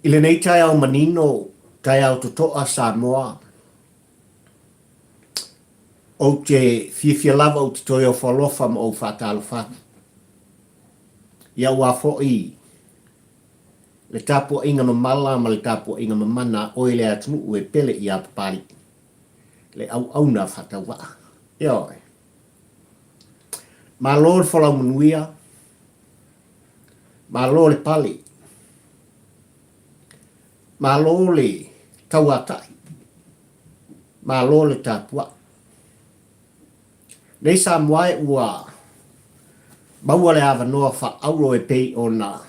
I lenei taeao manino, taeao totoa Samoa, ou te fiafia lava ou te toe ofo alofa ma ou faatalofa atu. Ia aua foi le tapuaiga mamala ma le tapuaiga mamana a oe le atunuu e pele ia Papalii, le auauna faatauvaa. Ioe. Malo le folau manuia, Malo le pale. Malo le tauatai. Malo le tapuai. Nei Samoa e ua maua le avanoa faaauro e pei ona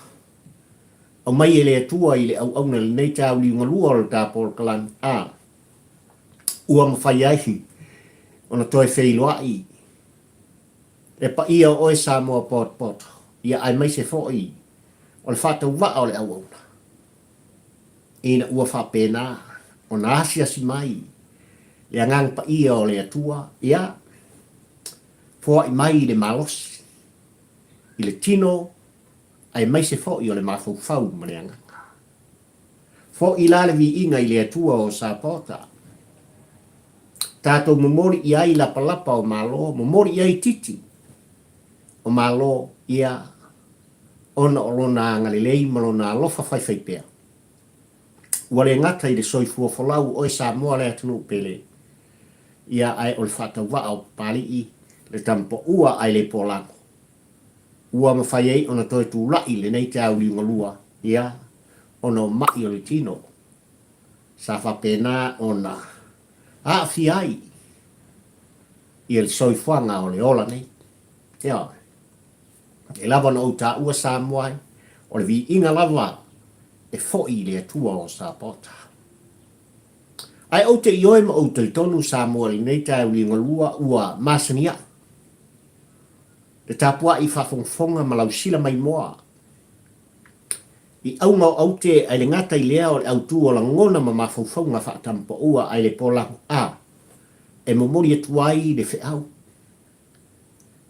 aumai e le Atua i le auauna i lenei taeao liugalua o le ta polokalame a ua mafai ai ona toe feiloai Le paia o oe Samoa potopoto, ia aemaise foi o le faatauvaa o le auauna, ina ua faapena ona asiasi mai le Agaga Paia o le Atua, ia foai mai le malosi i le tino aemaise foi o le mafaufau ma le agaga. Fo'i la le viiga i le Atua o Sapaota. Tatou momoli i ai lapalapa o Malo, momoli i ai titi o Malo, ia, ona o Lona agalelei ma Lona alofa faifaipea. Ua le gata i le soifua folau o oe Samoa le atunuu pele, ia, ae o le faatauvaa o Papalii, le tama paua ae le polago. Ua mafai ai ona toe tulai lenei taeao liugalua, ia, ona o ma'i o le tino sa faapena ona aafia ai ia le soifuaga o le ola nei. Ioe. E lava ona ou taua Samoa ai, o le viiga lava e fo'i i le Atua o Sapaota. Ae ou te ioe ma ou talitonu Samoa i lenei taeao liugalua ua masani a'i le tapua'i faafogafoga ma lausila maimoa I auga o aute ae le gata i lea o le autu o lagona ma mafaufauga faatampaua ae le polagu a e momoli atu ai le feau,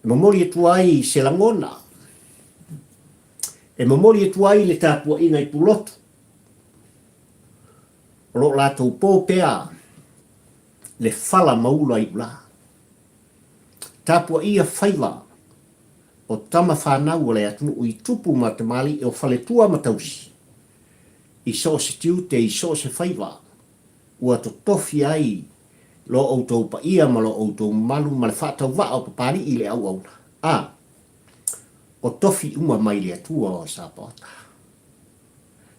e momoli atu ai se lagona, e momoli atu ai le tapuaiga i Pulotu o lo o latou po pea le fala maula i ula. Tapuaia faiva o tama fanau o le atunuu i tupu ma tamalii o faletua ma tausi, i so o se tiute i so o se faiva, ua totofi ai lo outou paia ma lo outou mamalu ma le faatauvaa o Papalii i le auauna, a o tofi uma mai le Atua o Sapaota.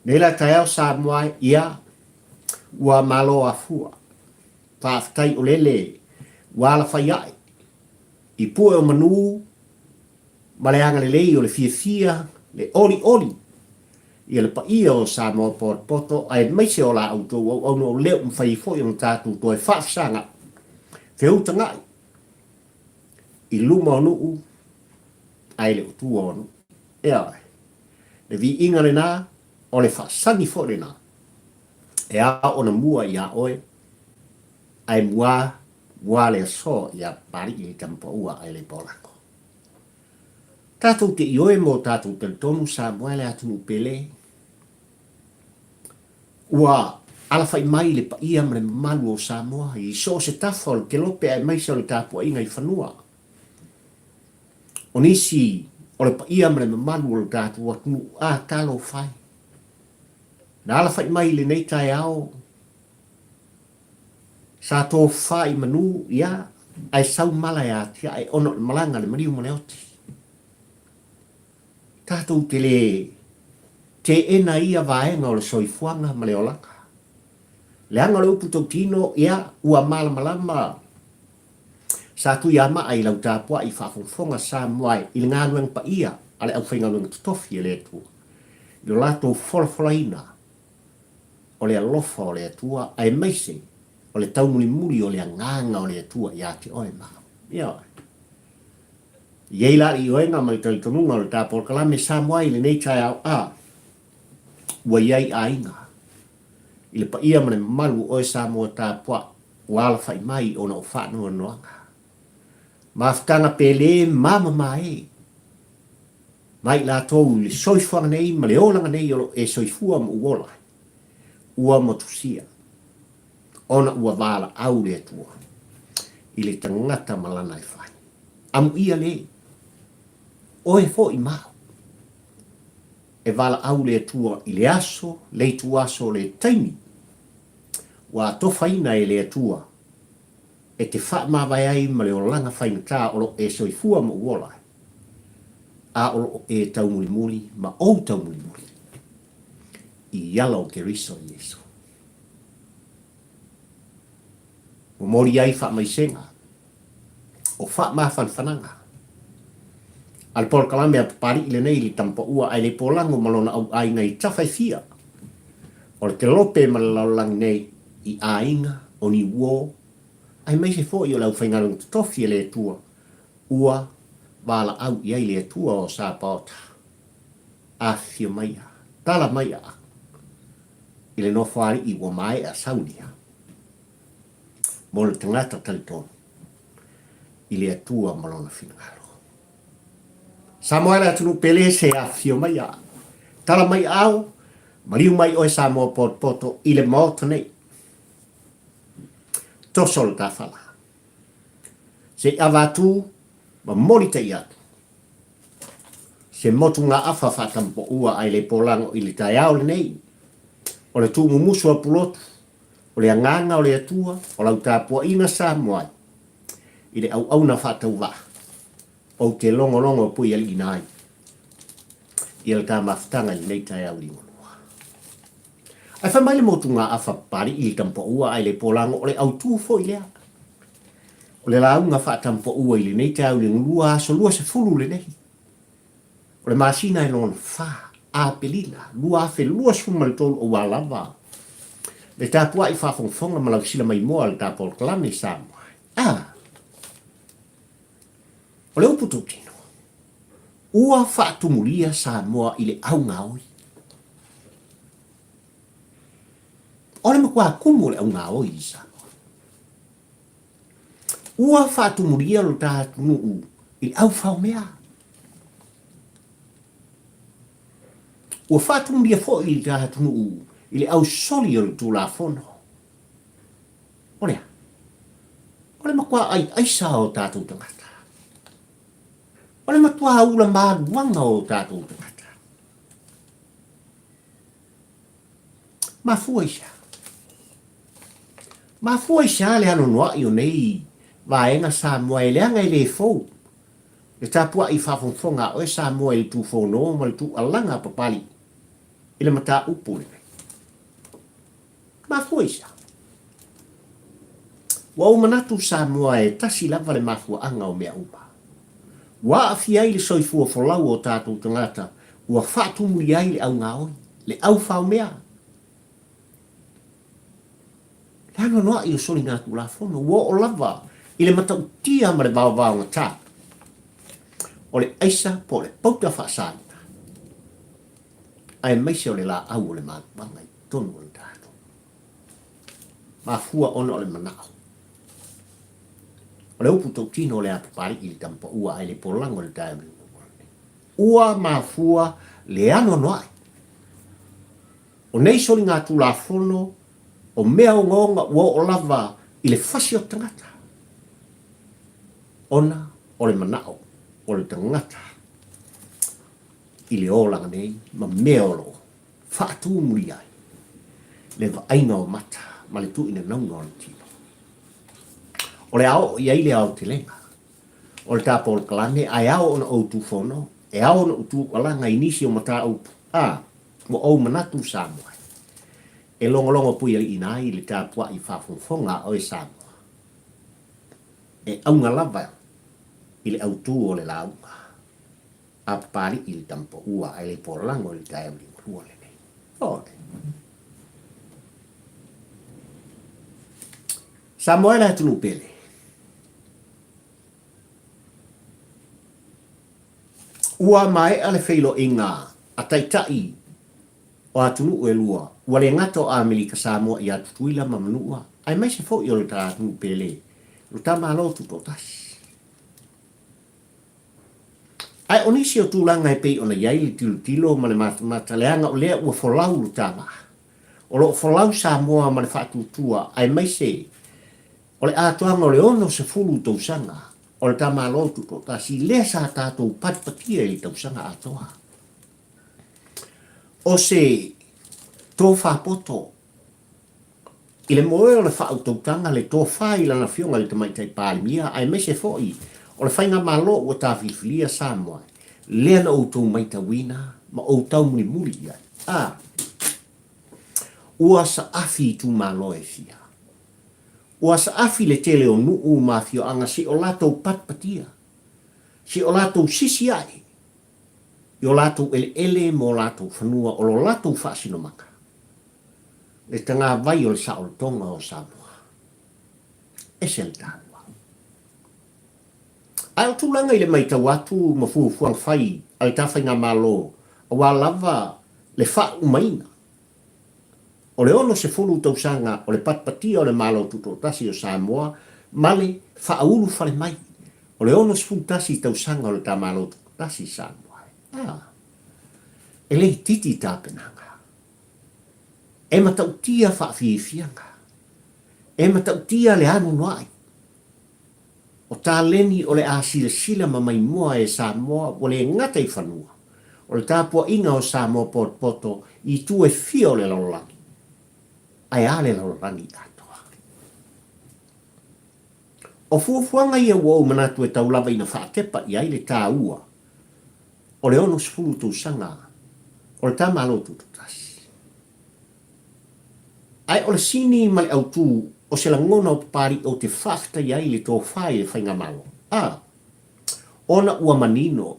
Nei la taeao Samoa e, ia, ua malo afua. Faafetai o lele ua alafai ae i pue o manu ma le agalelei o le fiafia, le olioli ia le paia o Samoa potopoto aemaise o la outou auauna o lea ua mafai ai foi ona tatou toe faafesaga'i, feutaga'i i luma o nuu ae le o tua o nuu. Ioe. Le viiga lena, o le faasagi foi lena e ao ona mua iā oe ae mua Ua le aso ia Papalii i Tamapaua ae le Paolako. Tatou te ioe mo tatou talitonu Samoa le atunuu pele. Ua alafai mai le paia ma le mamalu o Samoa i so o se tafa o le kelope aemaise o le tapuaiga i fanua. O nisi o le paia ma le mamalu o le tatou atunuu, a talofa e. Na alafai mai i lenei taeao Sa tofa i manu, ia, ae sau mala e atiae ona o le malaga a le maliu ma le oti. Tatou te le teena ia vaega o le soifuaga ma le olaga. Leaga o le upu tautino, ia, ua malamalama Sa Tuiamaa i lau tapuai faafogafoga Samoa i le galuega paia a le aufaigaluega totofi a le Atua i lo latou folafolaina o le alofa o le Atua aemaise o le taumulimuli o le Agaga o le Atua ia te oe ma au. Ioe. E i ai la le ioega ma le talitonuga o le ta polokalame Samoa i lenei taeao a ua i ai aiga i le paia ma le mamalu o oe Samoa tapuai ua alafai mai ona o faanoanoaga. Mafutaga pele ma mamae mai latou i le soifuaga nei ma le olaga nei o lo o e soifua ma ou ola ai. Ua motusia, ona ua valaau le Atua i le tagata ma lana e fai. Amuia le, oe foi ma au. E valaau le Atua i le aso, le ituaso, le taimi ua atofaina e le Atua e te faamavae ai ma le olaga faigata o lo o e soifua ma ou ola ai, a o lo o e taumulimuli ma ou taumulimuli i ala o Keriso Iesu. Momoli ai faamaisega o faamafanafanaga a le polokalame a Papali'i lenei i le Tamapaua ae le polago ma lona auaiga i tafa e fia o le kelope ma le lalolagi nei i aiga o Niuo aemaise foi o le aufaigaluega totofi a le Atua ua valaau i ai le Atua o Sapaota. Afifio maia, tala mai a i le nofoalii ua maea saunia mo le tagata talitonu i le Atua ma Lona finagalo. Samoa e le atunuu pele se afifio mai a tala mai ao, maliu mai oe Samoa potopoto i le Maota nei. Toso le tafala. Se i ava atu ma moli tai atu. Se motugaafa faatampaua ae le polago i le taeao lenei. O le tuumumusu a Pulotu, o le agaga o le Atua, o lau tapuaiga Samoa ai i le auauna faatauvaa, ou te logologo puialiina ai ia le ta mafutaga i lenei taeao liugalua. Ae fai mai le motugaafa Papali'i i le tampaua ae le polago o le autu foi lea. O le lauga faatampaua i lenei taeao liugalua aso 20 lenei. O le masina e lona fa, Aperila, 2023 aua lava le tapuai faafogafoga ma lau sila maimoa a le ta polokalame Samoa. A! O le upu tautino, ua faatumulia Samoa i le augaoi. O le matua kumu o le augaoi i Samoa. Ua faatumulia lo ta atunuu i le aufaomea. Ua faatumulia foi le ta atunuu i le ausoli o le Tulafono. O le a? O le matua aiaisa o tatou tagata. O le matua ula maluaga o tatou tagata. Mafua i sea? Mafua i sea le anoanoai o nei vaega Samoa e leaga e le fou le tapuai faafogafoga a oe Samoa i le tufono ma le tuualaga a Papalii i le mataupu lenei. Mafua i sea? Ua ou manatu Samoa e tasi lava le mafuaaga o mea uma. Ua aafia ai le soifua folau o tatou tagata, ua faatumulia ai le augaoi, le aufaomea, le anoanoai o soligatulafono, ua oo lava i le matautia ma le vaovaogata o le aisa po o le pauta faasaina, aemaise o le laau o le maluaga i totonu o le tatou. Mafua ona o le manao. O le upu tautino o le a Papali'i i le tamapaua ae le polago i le taeao lenei. Ua mafua le anoanoai o nei soligatulafono o mea ogaoga ua oo lava i le fasi o le tagata ona o le manao o le tagata i le olaga nei ma mea o lo o faatumulia ai le vaaiga o mata ma le tuuinanauga o le tino. O le a oo i ai le aotelega o le ta polokalame ae ao ona ou tufono, e ao ona ou tuualaga i nisi o mataupu a ua ou manatu Samoa e logologo puialiina ai le tapuai faafogafoga a oe Samoa e auga lava i le autu o le lauga a Papali'i le tamapaua ae le polago i le taeao liugalua lenei. Oi. Samoa e le atunuu pele. Ua maea le feiloaiga a taitai o atunuu e lua, ua le gata o Amerika Samoa ia Tutuila ma Manua, aemaise foi o le ta atunuu pele, lo ta Malo Tutoatasi. Ae o nisi o tulaga e pei ona i ai le tilotilo ma le matamata, leaga o lea ua folau lo ta vaa. O lo o folau Samoa ma le faatuatua aemaise o le atoaga o le 60 tausaga o le ta Malo Tutoatasi lea sa tatou patipatia i le tausaga atoa. O se tofa poto i le moe o le faautautaga le tofa i lana Afioga i le Tamaitai Palemia aemaise foi o le Faigamalo ua ta filifilia Samoa lea na outou maitauina ma ou taumulimuli i ai. A Ua saafi itumalo e fia. Ua saafi le tele o nuu ma afioaga se i o latou patipatia, se i o latou sisi ae i o latou eleele ma o latou fanua o lo latou faasinomaga, le tagavai o le saolotoga o Samoa. Ese le taua. Ae o tulaga i le maitau atu ma fuafuaga fai a le ta Faigamalo aua lava le faaumaina o le 60 tausaga o le patipatia o le Malo Tutoatasi o Samoa ma le faaulufale mai o le 61 tausaga o le ta Malo Tutoatasi i Samoa. A, e le itiiti tapenaga. E matautia faafiafiaga. E matautia le anoanoai. O taleni o le a silasila ma maimoa e Samoa ua le gata i fanua, o le tapuaiga o Samoa potopoto i itu e fia o le lalolagi, ae a le lalolagi atoa. O fuafuaga ia ua ou manatu e tau lava ina faatepa i ai le taua o le 60 tausaga o le ta Malo Tutoatasi. Ae o le sini ma le autu o se lagona o Papalii ou te faafetai ai i le tofa i le Faigamalo, a, ona ua manino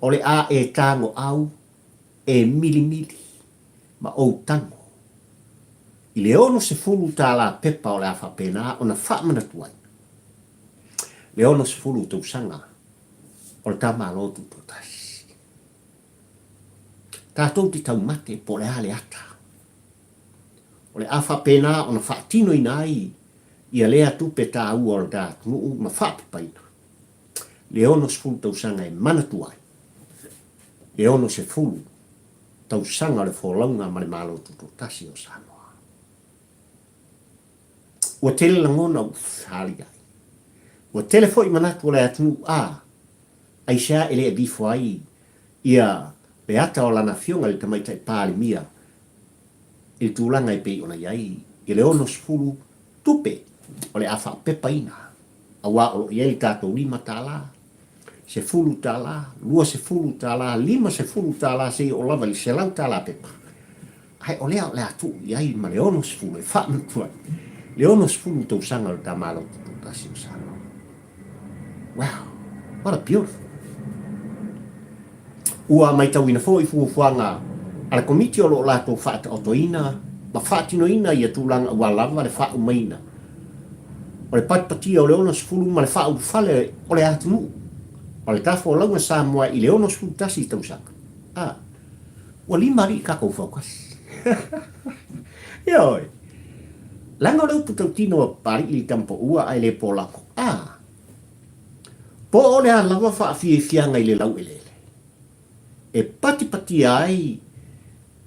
o le a e tago au e milimili ma ou tago i le 60 tala pepa o le a faapena ona faamanatu ai le 60 tausaga o le ta Malo Tutoatasi. Tatou te taumate po o le a le ata. O le a faapena ona faatinoina ai ia lea tupe taua o le ta atunuu ma faapapaina le 60 tausaga e manatua ai le 60 tausaga o le folauga ma le Malo Tutoatasi o Samoa. Ua tele lagona ua fesaali ai. Ua tele foi manatu o le atunuu a aisea e le avifo ai ia le ata o lana afioga i le Tamaitai Palemia i le tulaga e pei ona i ai i le 60 tupe o le a faapepaina, aua o lo o i ai le tatou $5, $10, $20, $50 seia oo lava i le $100 pepa. Ae o lea o le a tuu i ai ma le 60 e faamanatu ai le 60 tausaga o le ta Malo Tutoatasi o Samoa. Wow, what a beautiful! Ua maitauina foi fuafuaga a le Komiti o lo o latou faataotoina ma faatinoina ia tulaga aua lava le faaumaina o le patipatia o le 60 ma le faaulufale o le atunuu ma le tafolauga Samoa i le 61 tausaga. A, ua limalii tatou fautasi. Ioe. Leaga o le upu tautino a Papalii i le tamapaua ae le polako. A, Po o le a lava faafiafiaga i le laueleele e patipatia ai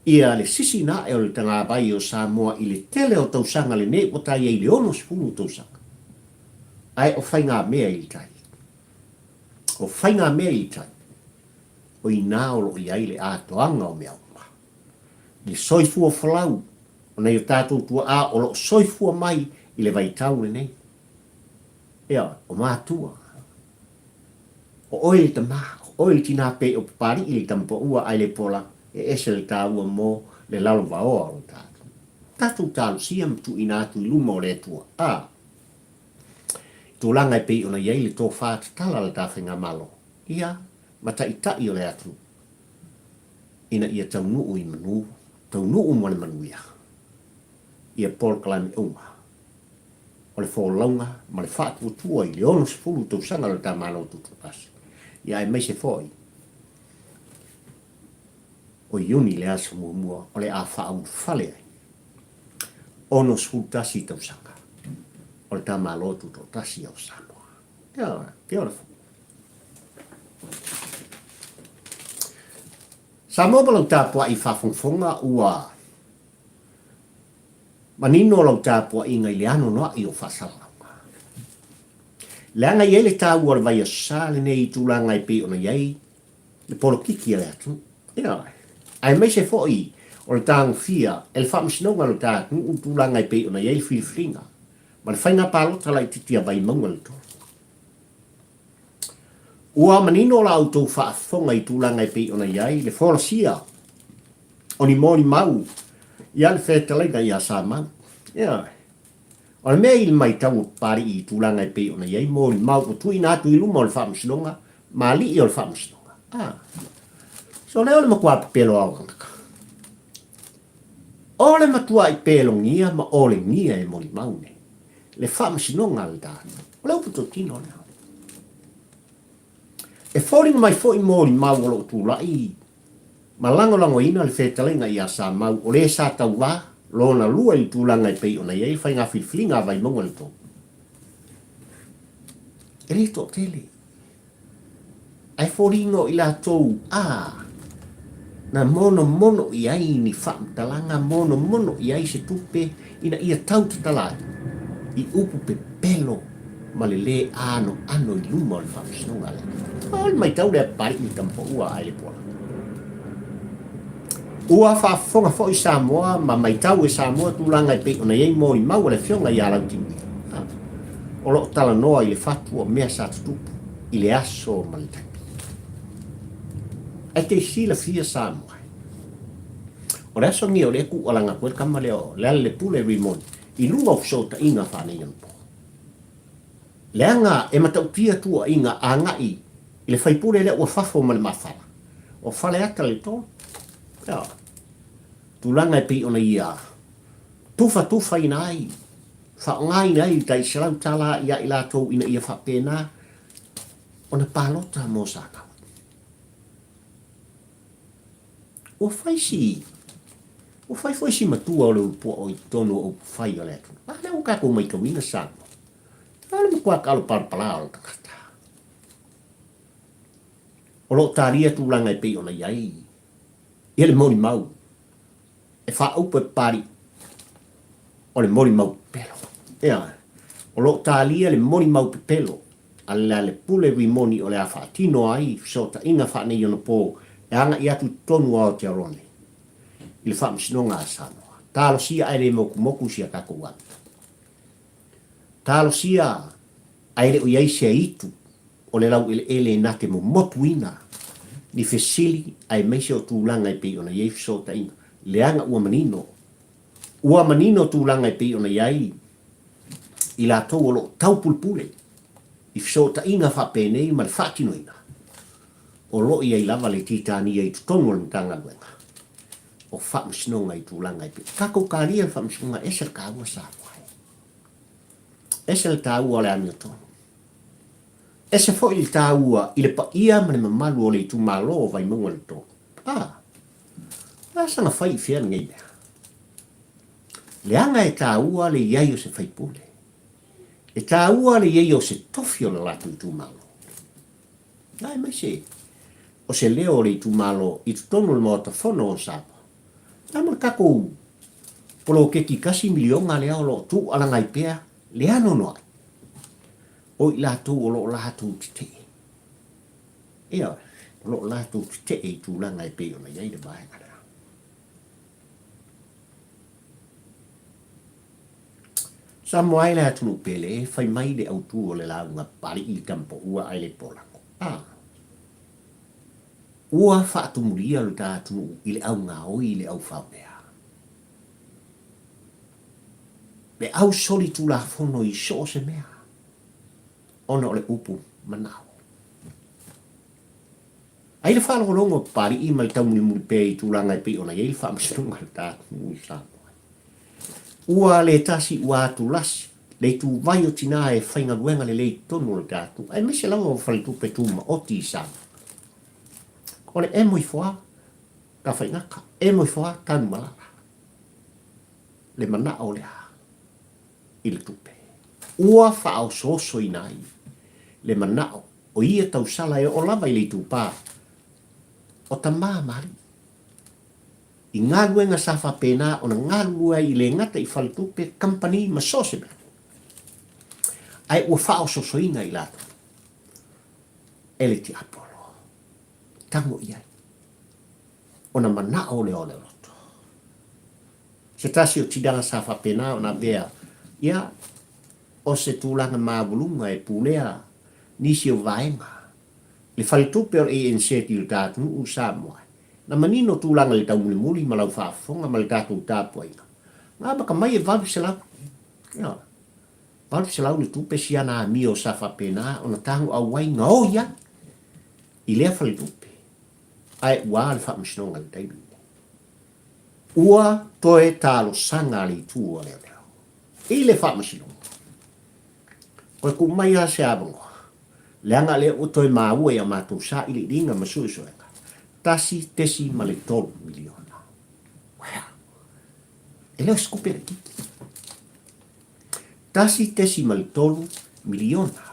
ia le sisina ae o le tagavai o Samoa i le tele o tausaga lenei ua tai ai i le 60 tausaga, ae o faigamea i le tai. O faigamea i le tai, o inā o lo o i ai le atoaga o mea uma. I le soifua folau o nai o tatou tuaa o lo o soifua mai i le vaitau lenei. Ioe, o matua. O oe le tama, o oe le tinā pei o Papali'i le tama paua ae le pola, e ese le taua mo le lalovaoa o le tatou. Tatou talosia ma tuuina atu i luma o le Atua, a i tulaga e pei ona i ai le tofa tatala a le ta Faigamalo, ia, ma Taitai o le atunuu, ina ia taunuu i manu, taunuu ma le manuia, ia polokalame uma. o le folauga ma le faatuatua i le 60 tausaga o le ta Malo Tutoatasi, ia aemaise foi o Iuni le aso muamua o le a faaulufale ai 61 tausaga o le ta Malo Tutoatasi o Samoa. Yeah, beautiful. Samoa ma lau tapuai faafogafoga ua. Manino lau tapuaiga i le anoanoai o faasalalauga. Leaga i ai le taua o le Vai Aso Sa lenei i tulaga e pei ona i ai le polokiki a le atunuu. Ioe. Aemaise foi o le tagofia e le Faamasinoga o le ta atunuu i tulaga e pei ona i ai le filifiliga ma le faiga palota laitiiti a Vaimauga le 3. Ua manino la outou faafofoga i tulaga e pei ona i ai le folasia o ni molimau ia le fetalaiga ia Samau. Ioe. O le mea i le maitau o Papalii i tulaga e pei ona i ai molimau ua tuuina atu i luma o le Faamasinoga ma alii o le Faamasinoga. A. So lea o le matua pepelo lava o tagata. O le matuai pelogia ma olegia e molimau nei le Faamasinoga a le tatou. O le upu totino lea. E foliga mai foi molimau o lo o tulai ma lagolagoina le fetalaiga ia Samau o le sa tauva lona lua i le tulaga e pei ona i ai le faiga filifiliga a Vaimauga le 3. E le toatele. Ae foliga o i latou a na monomono i ai ni faamatalaga, monomono i ai se tupe ina ia tau tatala ai i upu pepelo ma le lē anoano i luma o le Faamasinoga a le Atua. O le maitau lea Papalii ma Tamapaua ae le Pola. Ua faafofoga foi Samoa ma maitau e Samoa tulaga e pei ona i ai molimau a le Afioga ia Lautimuia, o lo o talanoa i le fatu o mea sa tutupu i le aso ma le taimi. Ae te silafia Samoa, o le aso lenei o lea e tuualaga atu ai le tama lea o Lealailepule Rimoni i luga o fesootaiga faaneionapo. Leaga e matautia tuuaiga agai i le faipule lea ua fafo ma le mafala o Faleata le 3. Ioe. Tulaga e pei ona ia tufatufaina ai, faaaogaina ai le tai $100 ia i latou ina ia faapena ona palota mo Sataua. Ua fai si Ua fai foi si matua o le ulupuao i totonu o upufai o le atunuu. A lea ua tatou maitauina Samoa. A le matua taalo palapala o le tagata. O lo o talia tulaga e pei ona i ai ia le molimau e faaupu e Papalii o le molimau pepelo. Ioe. O lo o talia le molimau pepelo a le Lealepule Rimoni o le a faatino ai fesootaiga faaneionapo e agai atu i totonu o Aotearoa nei i le Faamasinoga a Samoa. Talosia ae le motumotu si a tatou amio. Talosia ae le o i ai se aitu o le laueleele na te momotuina ni fesili aemaise o tulaga e pei ona i ai fesootaiga, leaga ua manino, ua manino tulaga e pei ona i ai i latou o lo o taupulepule i fesootaiga faapenei ma le faatinoina, o lo o i ai lava le titania i totonu o le Matagaluega o Faamasinoga i tulaga e pei. Tatou talia le Faamasinoga, ese le taua Samoa e. Ese le taua o le amiotonu. Ese foi le taua i le paia ma le mamalu o le itumalo o Vaimauga le 3. A, o le a saga fai i fea lenei mea? Leaga e taua le i ai o se faipule. E taua le i ai o se tofi o le latou itumalo. Aemaise o se leo o le itumalo i totonu o le Maota Fono o Samoa. A ma le tatou poloketi $1 miliona lea o lo o tuualaga ai pea le anoanoai o i latou o lo o latou tetee. Ioe, o lo o latou tetee i tulaga e pei ona i ai le vaega lea. Samoa ai le atunuu pele, fai mai le autu o le lauga Papalii i Tamapoua ae le Polago. A. Ua faatumulia lo ta atunuu i le augaoi i le aufaumea. Le au solitulafono i so o se mea, ona o le upu manao. Ai le faalogologo a Papalii ma le taumulimuli pea i tulaga e pei ona i ai le faamasinoga a le ta atunuu i Samoa. Ua le tasi ua atulasi le ituvai o tinā e faigaluega lelei i totonu o le ta atunuu, aemaise lava o faletupe tumaoti i Samoa. O le emo ifo a Tafaigata, emo ifo a Tanumalala le manao lea i le tupe. Ua faaosoosoina ai le manao o ia tausala e oo lava i le itupa o tama ma alii. i galuega sa faapena ona galulue ai i le gata i faletupe, kamupani ma so o se mea. Ae ua faaosoosoina i latou e le tiapolo. Tago i ai ona manao lea o le loto. Se tasi o tinaga sa faapena ona avea, ia, o se tulaga maualuga e pulea nisi o vaega. Le faletupe o le ANZ i lo ta atunuu o Samoa, na manino tulaga i le taumulimuli ma lau faafofoga ma le tatou tapuaiga, na amata mai e 800, ioe, 800 le tupe si ana amio sa faapena ona tago auai gaoi ai i lea faletupe, ae ua a le faamasinoga i le taimi lenei. Ua toe talosaga le itu a leoleo i le faamasinoga. Toe tuu mai lava se avanoa, leaga lea ua toe maua i a matou sailiiliga ma suesuega, $1.3 miliona. Well, e le o se tupe laitiiti. $1.3 miliona.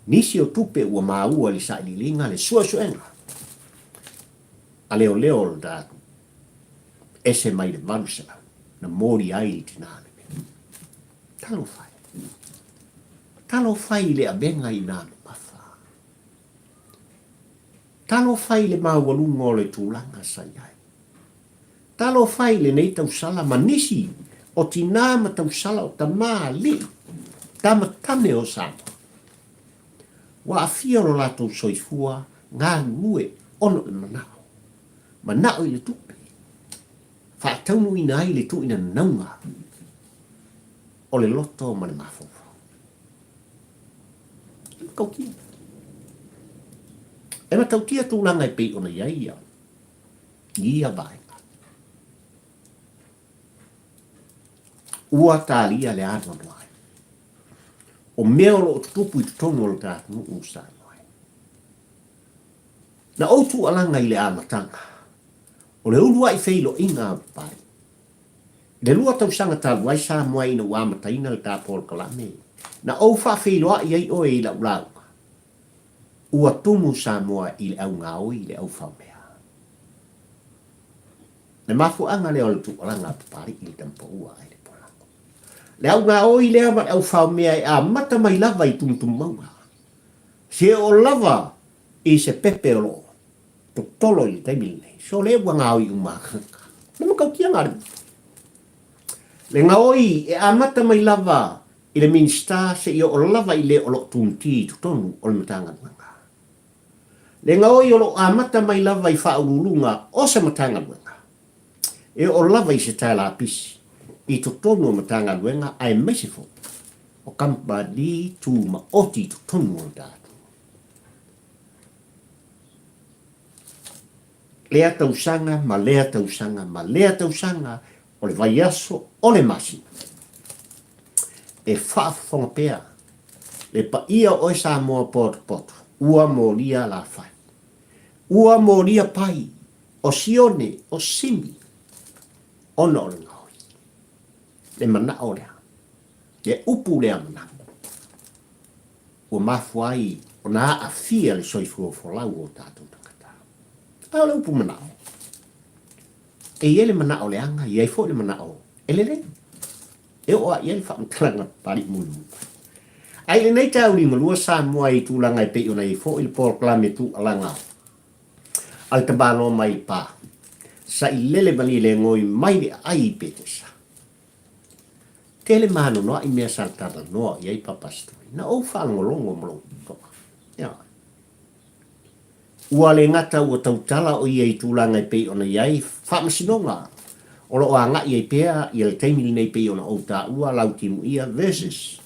Nisi o tupe ua maua i le sailiiliga, le suesuega a leoleo o le tatou ese mai le 800 na molia ai le tina lenei. Talofa e. Talofa i le avega i nā mamafa. Talofa i le maualuga o le tulaga sa i ai. Talofa i lenei tausala ma nisi o tinā ma tausala o tamā alii, tama tane o Samoa. Ua aafia lo latou soifua galulue ona o le manao. Manao i le tupe. Faataunuuina ai le tuuina nanauga o le loto ma le mafaufau. E matautia. E matautia tulaga e pei ona i ai ia i ia vaega. Ua talia le anoanoai o mea o lo o tutupu i totonu o le ta atunuu o Samoa. Na ou tuualaga i le amataga o le uluai feiloaiga a Papai. I le lua tausaga talu ai Samoa ina ua amataina le ta polokalame, na ou faafeiloai ai oe i lau lauga, ua tumu Samoa i le augaoi i le aufaomea. Le mafuaaga lea o le tuualaga a Papalii i le tamapaua ai le polago. Le augaoi lea ma le aufaomea e amata mai lava i tumutumumauga, se oo lava i se pepe o lo o totolo i le taimi lenei. So lea ua gaoi uma. Le matautia le Le gaoi e amata mai lava i le Minisita seia oo lava i le o lo o tumti i totonu o le Matagaluega. Le gaoi o lo o amata mai lava i faauluuluga o se Matagaluega e oo lava i se tae lapisi i totonu o Matagaluega aemaise foi o kamupani tumaoti i totonu o le tatou lea tausaga ma lea tausaga ma lea tausaga o le vaiaso o le masina. E faafofoga pea le paia o oe Samoa potopoto, ua molia lafai. Ua molia pai o Sione, o Simi, ona o le gaoi. Le manao lea, le upu lea manao, ua mafua ai ona aafia le soifua folau o tatou tagata. A o le upu manao, e i ai le manao leaga, e i ai foi le manao e lelei. E oo lava i ai le faamatalaga Papalii mulimuli. Ae i lenei taeao Samoa i tulaga e pei ona i ai foi le polokalame tuualaga a le tamaloa mai le pa, sailele malie le goi mai le aai i Petesa. Tele mānoanoaʻi mea sa talanoa i ai Papa Story. Na ou faalogologo ma lou totoa. Ioe. Ua le gata ua tautala o ia i tulaga e pei ona i ai faamasinoga o lo o agai ai pea ia le taimi lenei pei ona ou taua lau timuia versus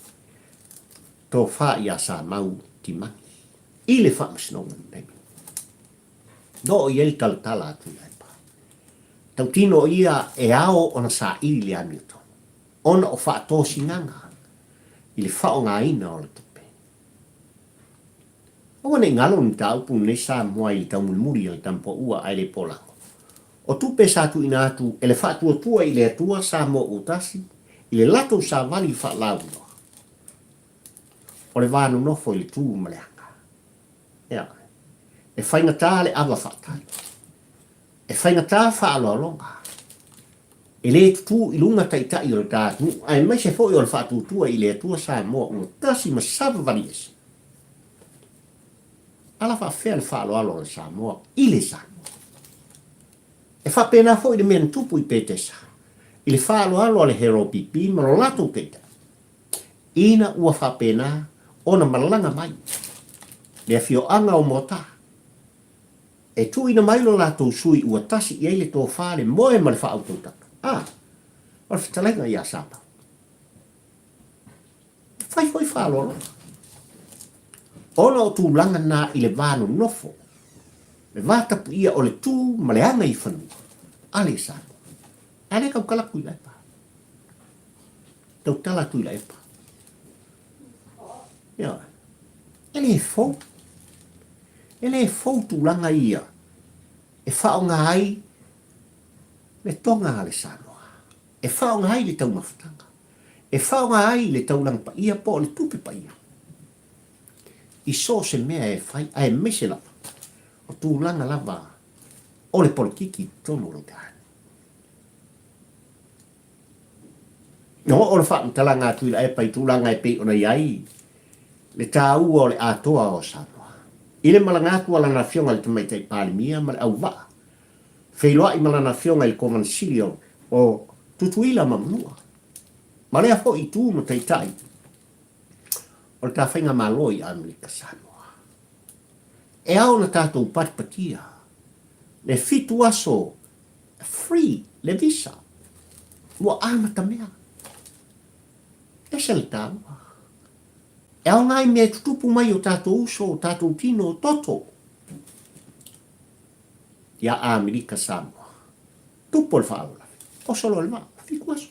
tofa ia Samau Timani i le faamasinoga i le taimi lenei. No o i ai le talatala a Tuilaepa. Tautino o ia e ao ona saili le amiotonu ona o faatosinaga i le faaaogaina o le tupe. Aua ne i galo le mataupu lenei Samoa i le taumulimuli a le Tamapaua ae le polago. O tupe sa tuuina atu e le Faatuatua i le Atua Samoa ua tasi i le latou savali faalauiloa o le va nonofo i le tu ma le aga. Ioe. E faigata le ava faatali. E faigata faaaloaloga, e le tutū i luga taitai o le ta atunuu aemaise foi o le faatuatua i le Atua Samoa ua tasi ma savavali ese. Ala faafefea le faaaloalo a le Samoa i le Samoa? E faapena foi le mea na tupu i Petesa i le faaaloalo a le HRPP ma lo latou taitai ina ua faapena ona malaga mai le afioaga o Moatā e tuuina mai lo latou sui ua tasi i ai le tofa, le moe ma le faautautaga. A, o le fetalaiga ia Samau. E fai foi faaaloaloga. Ona o tulaga na i le va nonofo, le va tapuia o le tu ma le aga i fanua, a le Samoa. A lea tautala Tuilaepa. Tautala Tuilaepa. Ioe. E le fou. E le fou tulaga ia e faaaoga ai le toga a le Samoa, e faaaoga ai le taumafataga, e faaaoga ai le taulaga paia po o le tupe paia i so o se mea e fai, aemaise lava o tulaga lava o le polokiki i totonu o le taeao. Na oo le faamatalaga a Tuilaepa i tulaga e pei ona i ai le taua o le atoa o Samoa. I le malaga atu a lana Afioga i le Tamaitai Palemia ma le auvaa feiloai ma lana Afioga i le Kovana Sili o Tutuila ma Manua, ma lea foi itu ma taitai o le ta faigamalo i Amerika Samoa. E ao ona tatou patipatia le fitu aso Free le visa. Ua amatamea. Ese le taua. E aoga i mea e tutupu mai o tatou uso, o tatou tino, o toto. Ia Amerika Samoa. Tupu le faalavelave. Oso loa le vaa. Fitu aso.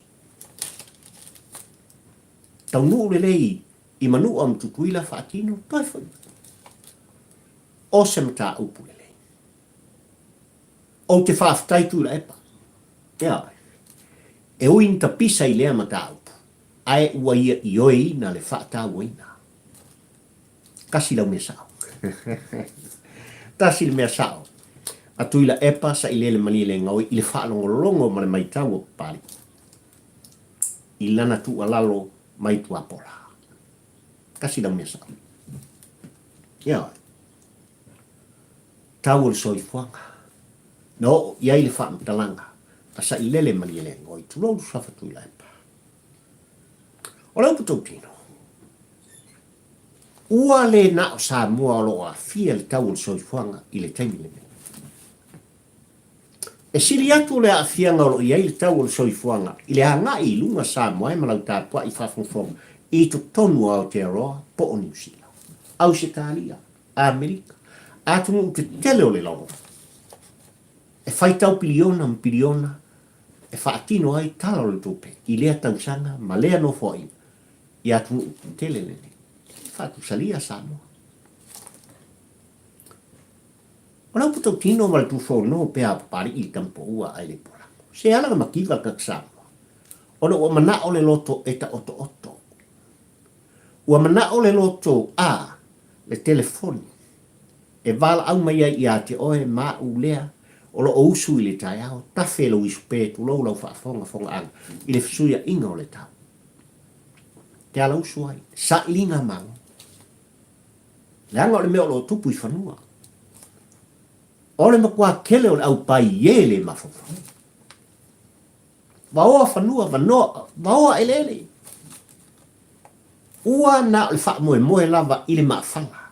Taunuu lelei i Manua ma Tutuila faatino, toe foi mai. O se mataupu lelei. Ou te faafetai Tuilaepa. Ioe. E ui na tapisa i lea mataupu, ae ua ia ioeina le faatauaina. Tasi lau mea sao. Tasi le mea sao. A Tuilaepa sailele malielegaoi i le faalogologo ma le maitau o Papalii i lana tuualalo mai Tuapola. Tasi lau mea sao. Ioe. Tau o le soifuaga. Na oo i ai le faamatalaga a Sailele Malielegaoi, tulou Suafa Tuilaepa. O le upu tautino, ua le na o Samoa o lo o aafia le tau o le soifuaga i le taimi lenei. E sili atu le aafiaga o lo o i ai le tau o le soifuaga i le agai i luga Samoa e ma lau tapuai faafogafoga i totonu o Aotearoa po o Niu Sila, Ausetalia, Amerika, atunuu tetele o le lalolagi, e faitau piliona ma piliona e faatino ai tala o le tupe i lea tausaga ma lea nofoaiga i atunuu tetele lenei. E faatusalia Samoa. O lau putautino ma le tufono pea a Papali'i i le tamapoua ae le polago. Se ala na mativa le tagata Samoa, ona ua mana'o le loto e taotooto. Ua mana'o le loto a le telefoni e valaau mai ai ia te oe ma au lea o lo o usu i le taeao, tafe lou isupe, tulou lau faafogafogaaga i le fesuiaiga o le tau. Te ala usu ai, sailiga Malo. Leaga o le mea o lo o tupu i fanua. O le matua tele o le au pai e le mafaufau. Vaoa fanua, vanoa, vaoa eleele. Ua na o le faamoemoe lava i le maafala,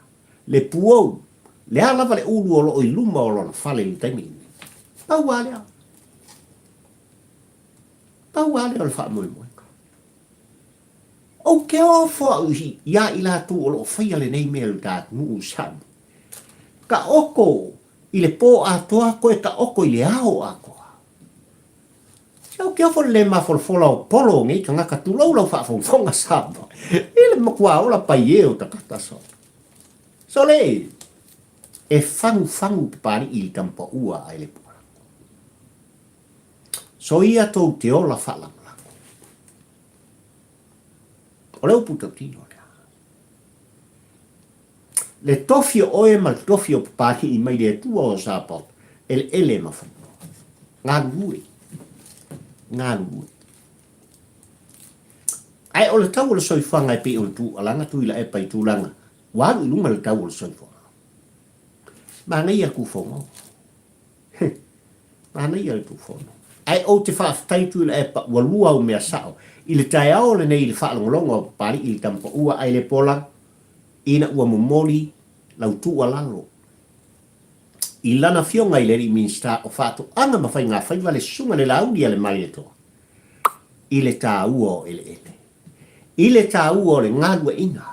le puou, le a lava le ulu o lo o i luma o lona fale i le taimi lenei. Pau lava lea. Pau lava lea o le faamoemoega. Ou te ofo au iā i latou o lo o faia lenei mea i lo ta atunuu i Samoa. Taoto i le pō atoa, toe taoto i le ao atoa. Se ou te ofo i le le mafolafola o polo o nei tagata, tulou lau faafogafoga Samoa, i le matua ola paie o tagata sole. Sole, e fagufagu Papali'i i le tamapaua ae le pualago. Soia tou te ola faalagolago. O le upu tautino lea. Le tofi o oe ma le tofi o Papali'i mai le Atua o Sapaoto, eleele ma fanua. Galulue. Galulue. Ae o le tau o le soifuaga e pei o le tuualaga Tuilaepa i tulaga ua alu i luga le tau o le soifuaga. Manaia le Tufono. Manaia le Tufono. Ae ou te faafetai Tuilaepa ua lua au mea sao i le taeao lenei i le faalogologo a Papalii i le Tamapaua ae le pola ina ua momoli lau tuualalo i lana afioga i le alii Minisita o Faatoaga ma Faigafaiva le Susuga le Laaulialemalietoa i le taua o eleele, i le taua o le galueaiina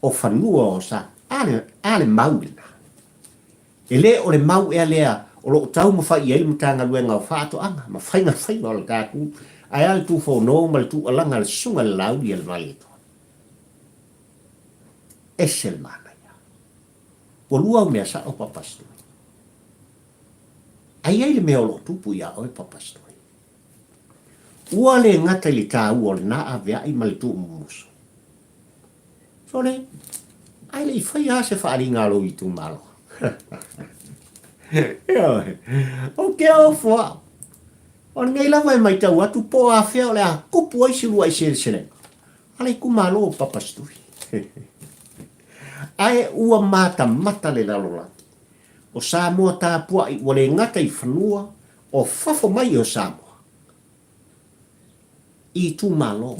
o fanua o sa, a le, a le mau lena. E le o le mau ea lea o lo o taumafai i ai le Matagaluega o Faatoaga ma Faigafaiva o le tatou, ae a le tufono ma le tuualaga a le Susuga i le Laaulialemalietoa. Ese le manaia. Ua lua au mea sao, Papa Stoi. Ae i ai le mea o lo o tupu iā oe, Papa Stoi. Ua le gata i le taua o lena avea'i ma le tuumumusu. Sole, ae le i faia lava se faaaliga a lou itumalo. Ioe, o ke ofo au. O lenei lava e matau atu po o afea o le a kupu ai se uluai seleselega a le itumalo o Papa Stui. Ae ua matamata le lalolagi o Samoa tapua'i ua le gata i fanua o fafo mai o Samoa i itumalo,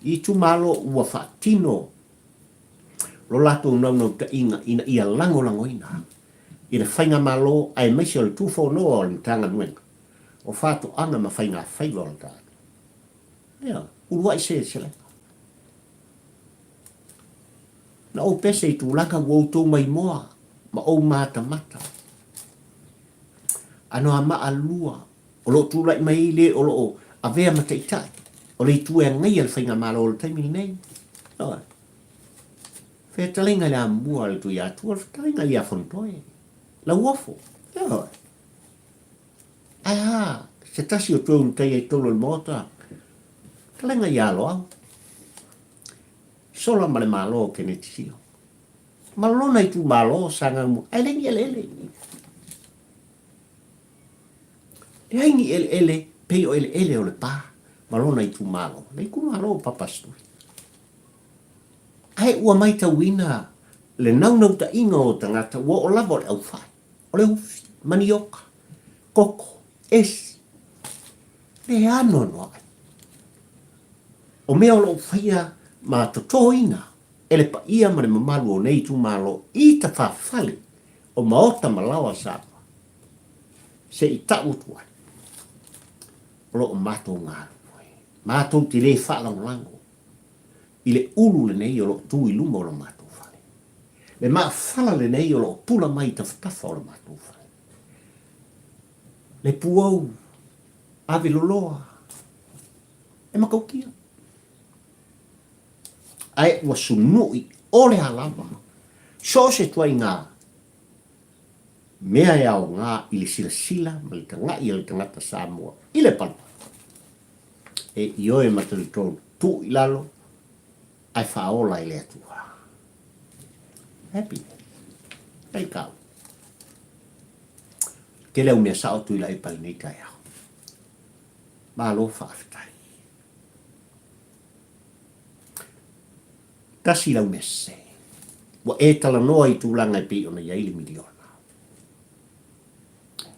i itumalo ua faatino lo latou naunautaiga ina ia lagolagoina i le Faigamalo aemaise o le tufonoa o le Matagaluega o Faatoaga ma Faigafaiva o le tatou Ioe, uluai seleselega. Na ou pese i tulaga ua outou maimoa ma ou matamata. Anoamaa lua o lo o tulai mai ai le o lo o avea ma taitai o le itu e agaia le faigamalo o le taimi lenei. Ioe. Fetalaiga i le amua a le Tuiatua, le fetalaiga ia Fonotoe, Lauofo. Ioe. Ae a se tasi o toe ulutaia i totonu o le Maota, fetalaiga ia Loau. Sola ma le Malo o Keneti Sio. Ma lona itumalo sa Gagaemauga, ae leai ni eleele. Leai ni eleele pei o eleele o Lepa ma lona itumalo, le itumalo o Papasitui. Ae ua maitauina le naunautaiga o tagata ua oo lava o le aufai, o le ufi, manioka, koko, esi, le anoanoai. O mea o lo o faia ma totoina e le paia ma le mamalu o nei itumalo i tafafale o maota ma laoa Samoa, se i tau atu ai, o lo o matou galulue, matou te le faalagolago i le ulu lenei o lo o tu i luma o lo matou fale, le maafala lenei o lo o pula mai i tafatafa o lo matou fale, le puou ave loloa e matautia. Ae ua sunu'i o le a lava so o se ituaiga mea e aoga i le silasila ma le taga'i a le tagata Samoa i le palapala. E ioe ma talitonu, tuu i lalo ae faaola e le Atua. Happy. Hei kau. Tele au mea sao Tuilaepa i lenei taeao. Malo faafetai. Tasi lau mea sese. Ua e talanoa i tulaga e pei ona i ai le miliona.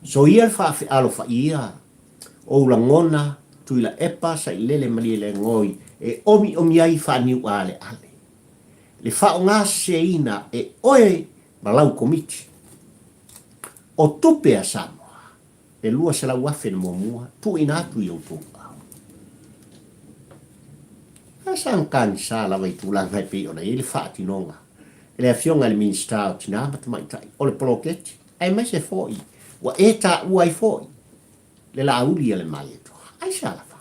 Soia le faafealofaia ou lagona Tuilaepa Sailele Malielegaoi e omiomi ai faaniuaaleale. Le faaaoga seseina e oe ma lau Komiti o tupe a Samoa e 200,000 na muamua tuuina atu i outou ao. Ae sa tagisa lava i tulaga e pei ona i ai le faatinoga e le Afioga i le Minisita o Tina ma Tamaitai o le poloketi, aemaise foi ua e taua ai foi le Laauli a le Malietoa. Aisea lava?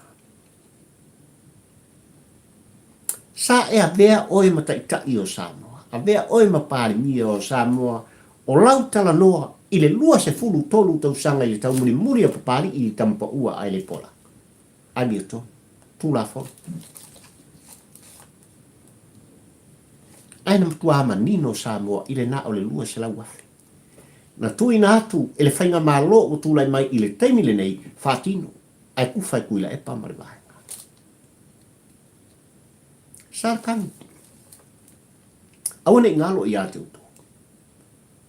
Sa e avea oe ma Taitai o Samoa, avea oe ma Palemia o Samoa, o lau talanoa i le 23 tausaga i le taumulimuli a Papalii i Tamapaua ae le pola. Amiotonu. Tulafono. Ae na matua manino Samoa i le na o le 200,000. Na tuuina atu e le Faigamalo ua tulai mai i le taimi lenei, faatino, ae kufa e Tuilaepa ma le vaega. Sa le tagi. Aua ne i galo ia te outou,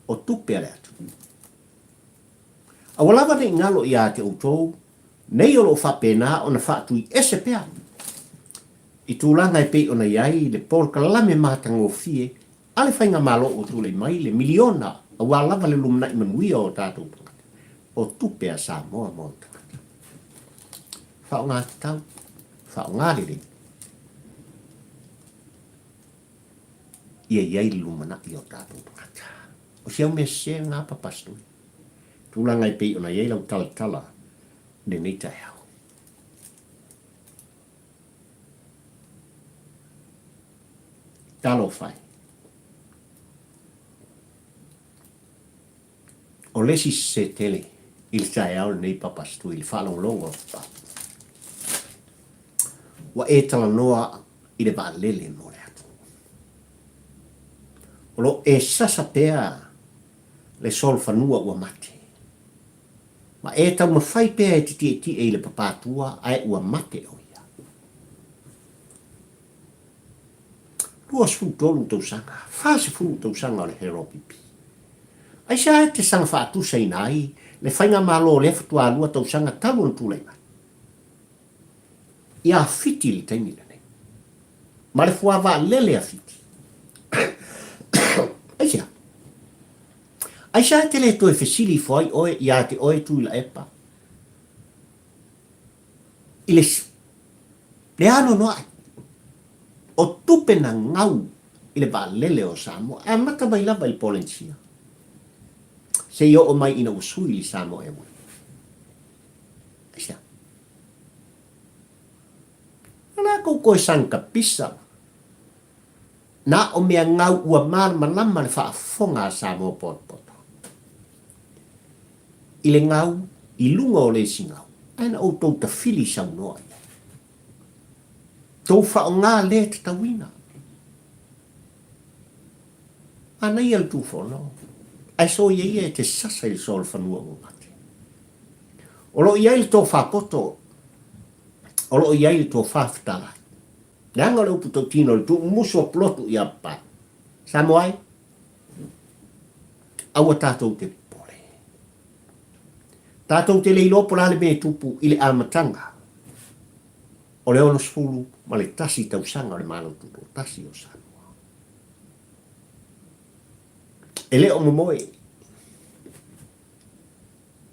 o tupe a le atunuu. Aua lava ne i galo ia te outou nei o lo o faapena ona faatuiese pea i tulaga e pei ona i ai le polokalame matagofie a le Faigamalo ua tulai mai le miliona aua lava le lumanai manuia o tatou tagata, o tupe a Samoa mo ona tagata. Faaaoga tatau, faaaoga lelei, ia i ai le lumanai o tatou tagata. O si au mea sese lena Papa Stui. Tulaga e pei ona i ai lau talatala i lenei taeao. Talofa e. O le isi sese tele i le taeao lenei Papa Stui i le faalogologo a Papa. Ua e talanoa i le vaalele mo le atunuu. O lo o e sasa pea le solofanua ua mate. Ma e taumafai pea e te tietie i le papatua ae ua mate o ia. 23 tausaga, 40 tausaga o le HRPP. Aisea e te saga faatusaina ai le faigamalo o lea faatoa lua tausaga talu ona tulai mai? Ia Fiti i le taimi lenei. Ma le fua vaalele a Fiti. Aisea? Aisea e te le toe fesili ifo ai oe ia te oe Tuilaepa i le le anoanoai o tupe na gau i le vaalele o Samoa e amata mai lava i le Polenisia seia oo mai ina ua sui i le Samoa Airways. Aisea? O le a kou koe sang ka pisa Na o mea gau ua malamalama le faafofoga a Samoa potopoto i le gau i luga o le isi gau, ae na outou tafili saunoa i ai. Tou faoga le tatauina. Manaia le tufono, ae soia ia e te sasa i le solofanua ua mate. O lo o i ai le tofa poto, o lo o i ai le tofa fetalai. Leaga o le upu tautino o le tuumumusu o pulotu ia pae. Samoa e, aua tatou te popole. Tatou te le iloa po o le a le mea e tupu i le amataga o le 61 tausaga o le Malo Tutoatasi o Samoa. E le o momoe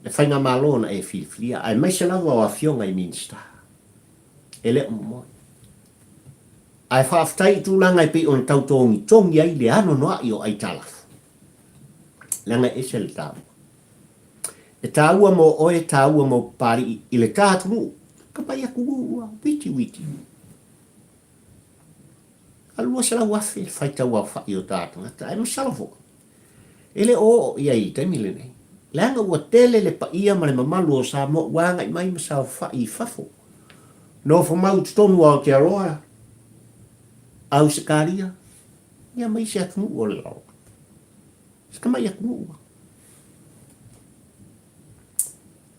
le Faigamalo na e filifilia, aemaise lava o Afioga i Minisita. E le o momoe. Ae faafetai i tulaga e pei ona tau togitogi ai le anoanoai o aitalafu, leaga e ese le taua. E taua mo oe, taua mo Papalii i le ta atunuu, ka pai atu ua witiwiti. A 200,000 le faitau aofai o ta tagata, ae masalo foi, e le o oo i ai i le taimi lenei. Leaga ua tele le paia ma le mamalu o Samoa ua agai mai ma saofai i fafo. Nofo mau i totonu o Aotearoa, Ausetalia, ia ma isi atunuu o le lalolagi. Se tamai atunuu lava.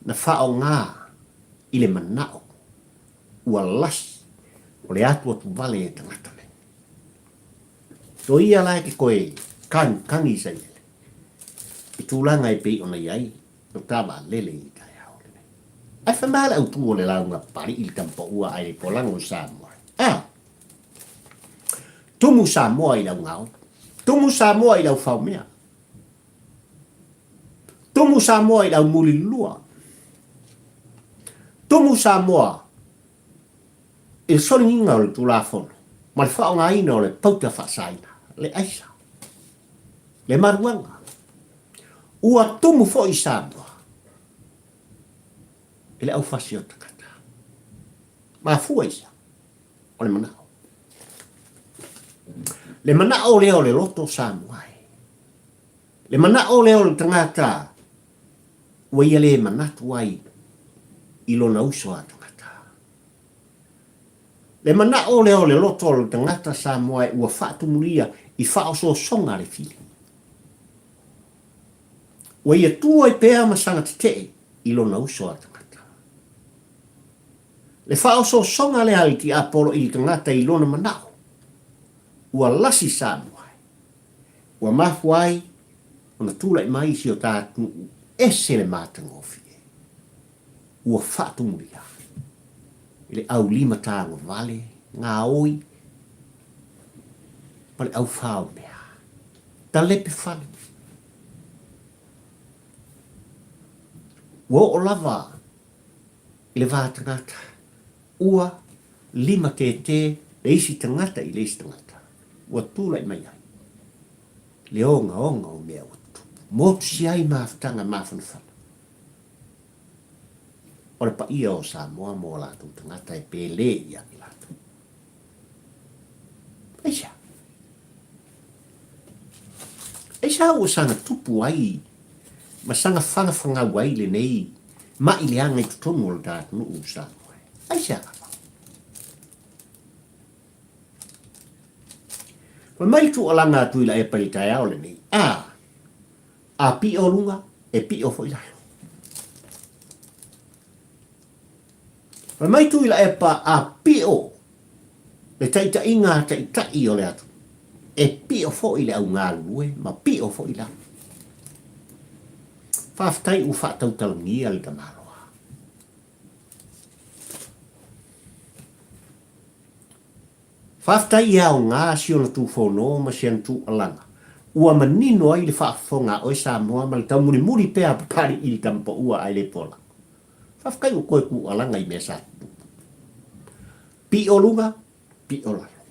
Na faaaoga i le manao ua lasi o le atuatuvale e tagata nei. To ia la e te toe kagikagi Isaiele i tulaga e pei ona i ai o ta vaalele i taeao lenei. Ae fai mai le autu o le lauga Papalii i le tamapaua ae le polago i Samoa. A! Tumu Samoa i le augaoi. Tumu Samoa i le aufaomea. Tumu Samoa i le aumulilua. Tumu Samoa i le soligiga o le Tulafono ma le faaaogaina o le pauta faasaina, le aisa, le maluaga. Ua tumu foi Samoa i le aufasi o tagata. Mafua i sea? O le manao. Le manao lea o le loto Samoa e. Le manao lea o le tagata ua ia le manatu ai i lona uso a tagata. Le manao lea o le loto o le tagata Samoa e ua faatumulia i faaosoosoga a le fili. Ua ia tu ai pea ma saga tetee i lona uso a tagata. Le faaosoosoga lea a le tiapolo i le tagata i lona manao, ua lasi Samoa ai. Ua mafua ai ona tulai mai si o ta atunuu ese le matagofie. Ua faatumulia i le aulima tagovale, gaoi ma le aufaomea. Talepe fale. Ua oo lava i le va tagata, ua limatētē le isi tagata i le isi tagata, ua tulai mai ai le ogaoga o mea ua tutupu. Motusia ai mafutaga mafanafana o le paia o Samoa mo o latou tagata e pele ia i latou. Aisea? Aisea ua saga tupu ai ma saga fagafagau ai lenei ma'i leaga i totonu o le ta atunuu o Samoa? Aisea lava? Fai mai le tuualaga a Tuilaepa i le taeao lenei, A, a piʻo luga, e piʻo foi lalo. Fai mai Tuilaepa, a piʻo le taitaiga a taitai o le atunuu, e piʻo foi le au galulue ma piʻo foi lalo. Faafetai ua faatautalagia le tamaloa. Faafetai i aoga si ona tufono ma si ana tuualaga, ua manino ai le faafofoga a oe Samoa ma le taumulimuli pea a Papali'i i le tama paua ae le pola. Faafetai ua toe tuualaga i mea sa tutupu. Piʻo luga, piʻo lalo.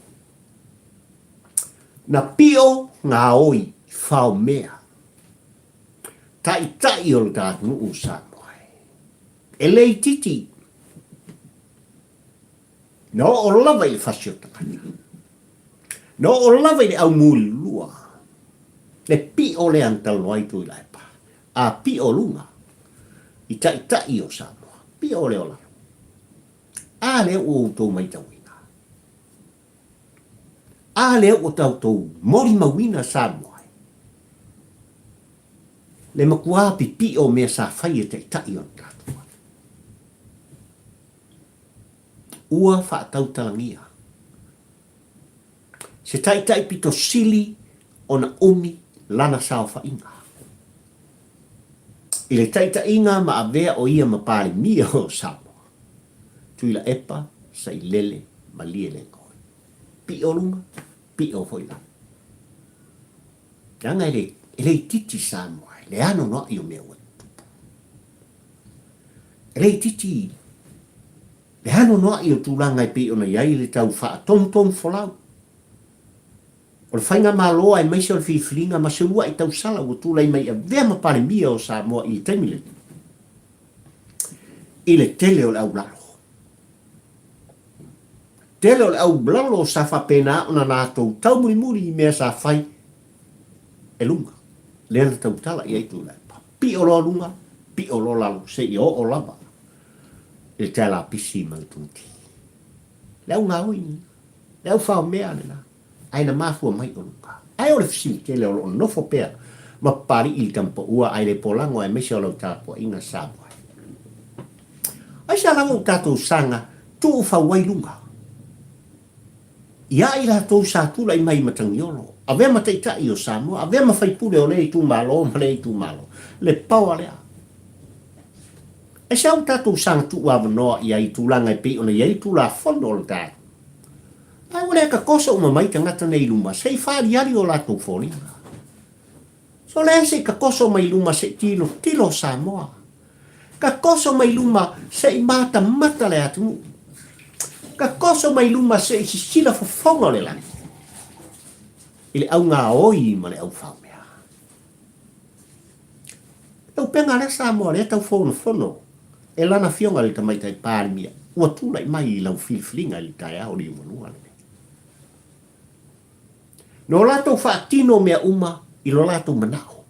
Na piʻo gaoi faomea taitai o le ta atunuu Samoa e. E le itiiti. Na oo lava i le fasi o tagata. Na oo lava i le aumulilua. Le piʻo lea na talanoa ai Tuilaepa. A piʻo luga i taitai o Samoa. Piʻo lea o lalo. A lea ua outou maitauina. A lea ua tatou molimauina Samoa e. Le matua pipiʻo o mea sa fai e taitai o le tatou atunuu. Ua faatautalagia se taitai pito sili ona umi lana saofaiga i le taitaiga ma avea o ia ma Palemia o Samoa, Tuilaepa Sailele Malielegaoi. Piʻo luga, piʻo foi lalo. Leaga e le, e le itiiti Samoa, le anoanoai o mea ua tutupu. E le itiiti le anoanoai o tulaga e pei ona i ai le tau faatonutonu folau o le faigamalo aemaise o le filifiliga ma se uluai tausala ua tulai mai avea ma Palemia o Samoa i le taimi lenei i le tele o le aulalo. Tele o le aulalo sa faapena ona latou taumulimuli i mea sa fai e luga, lea na tautala i ai Tuilaepa. Piʻo loa luga, piʻo loa lalo, seia oo lava i le tae lapisi ma le tumuti. Le au gaoi lena, le au faomea lena, ae na mafua mai o luga. Ae o le fesili tele o lo o nofo pea ma Papali'i i le tamapaua ae le polago aemaise o lau tapuaiga Samoa. Aisea lava ua tatou saga tuufau ai luga? Ia i latou sa tulai mai i Matagiolo, avea ma taitai o Samoa, avea ma faipule o lea itumalo ma lea itumalo, le paoa lea. Aisea ua tatou saga tuuavanoa i ai i tulaga e pei ona i ai le Tulafono o le tatou? Ae ua le tatoso uma mai tagata nei i luma se i faaliali o latou foliga. So lea se i tatoso mai luma se i tilotilo Samoa. Tatoso mai luma se i matamata le atunuu. Tatoso mai luma se i sisila fofoga o le lagi i le augaoi ma le aufaomea. Le upega lea Samoa lea tau fonofono e lana afioga i le Tamaitai Palemia ua tulai mai i lau filifiliga i le taeao liugalua lenei. Na o latou faatino mea uma i lo latou manao.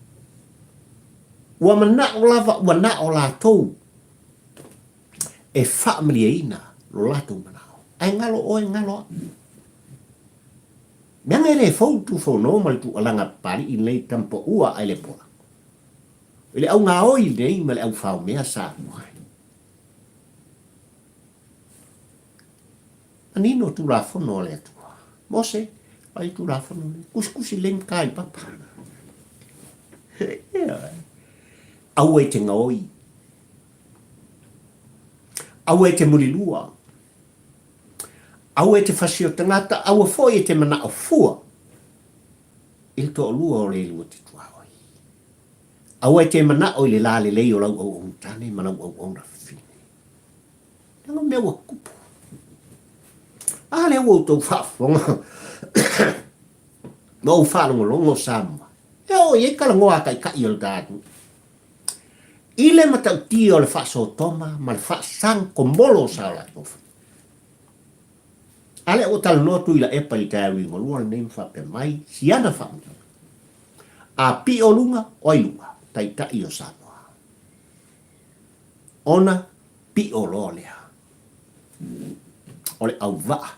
Ua manao lava ua na o latou e faamalieina lo latou manao. Ae galo oe, galo au. Meaga e le fou le tufono ma le tuualaga a Papali'i lenei tama paua ae le pola. I le au gaoi lenei ma le au faomea Samoa. Manino Tulafono a le Atua. Mose, ai Tulafono nei. Kusikusi lei ma kai papa. Aua i te gaoi. Aua e te mulilua. Aua e te fasi o tangata, aua foi e te manao fua i le toalua o le lua te tuaoi. Aua e te manao i le la lelei o lau auauna tane ma lau auauna fafine. Leaga mea ua tupu. A lea ua outou faafofoga ma ou faalogologo Samoa. E oo i ai talanoa a taitai o le ta atunuu. I le matautia o le faasotoma ma le faasagokomolo o sa o latou faiva. A lea ua talanoa Tuilaepa i le taeao liugalua lenei ma faapea mai si ana faamatalaga. A pio luga, o ai luga? Taitai o Samoa. Ona pio loa lea o le auvaa